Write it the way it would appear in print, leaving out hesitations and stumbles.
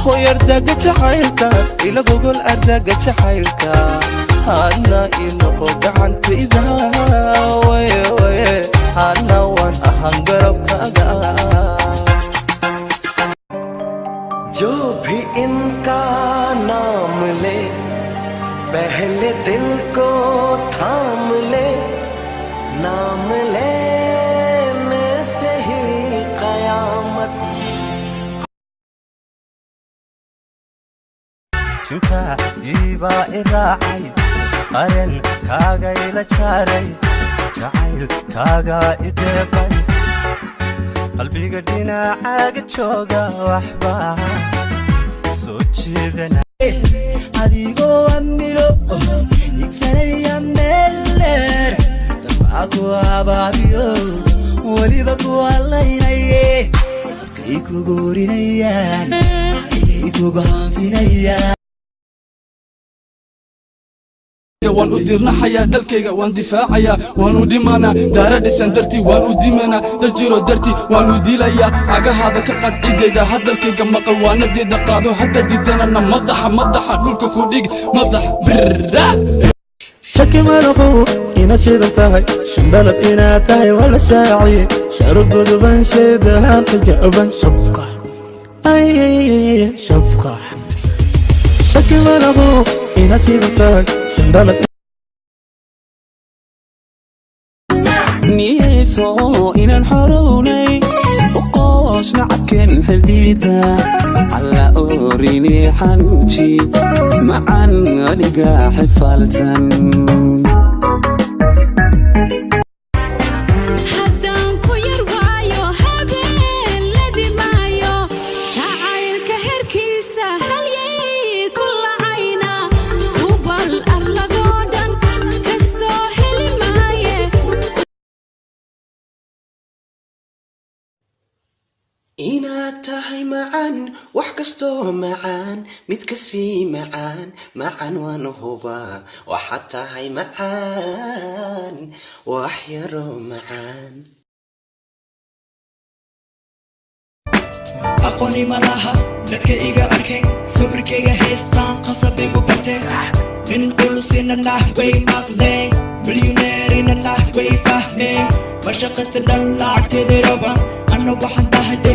Hoy, ardaaga jacaylka ila gogol, ardaaga jacaylka hadna ii noqo gacantayda. Waye waye, hadna waan ahaan garabkaaga. जो भी इनका नाम ले, पहले दिल को थाम ले। नाम लेने से ही कयामत। Jinka iibaa i raacay, qaren kaaga ila jaaray, jacayl kaagaa i deeqay, qalbiga dhinacaaga jooga waxbaa soo jiidana. Adigoo amilo igsanaya meel dheer, dabaa ku abaabiyo weliba ku hallaynaye, halkay kugu orinayaan ayay kugu hanfinayaan. Waan u dirnaxayaa dalkayga, waan difaacayaa, waan u dhimanaa daara dhisan dartii, waan u dimanaa dal jiro dartii, waan u dilayaa. Cagahaada ka qad ciddayda, hadalkayga maqal, waanadeeda qaado. Hadda diidanana madaxa madaxa dhulka ku dhig, madax birra. Shaki malaqow inaad shidan tahay, shandhalad inaad tahay, waa la shaaciye. Sharo godoban, sheedahaan xijaaban, shabka ay shabka. Shaki malaqow inaad shidan tahay, shandhalad. Niyeyso inaan xorownay, uqoosh nacabkeen xildiida alla orini, xanuuji macan weliga xifaaltan. Haddaan ku yar waayo, habeenladi maayo, jacaylka herkiisa halyay ku lacayna, hubal arlagoo dhan ka soo heli maaye. Inaad tahay macaan, wax kastoo macaan mid kasii macaan macaan, waan hubaa. Waxaad tahay macaan, wax yaroo macaan. Aqooni ma laha dadka iga arkeen, sawirkayga haystaan, qasab igu barteen. Nin culusina nah way maqleen, milyaneerina nah way fahmeen. Ma shaqaysta dhan lacagteeday rabaan, anna waxaan dhahay de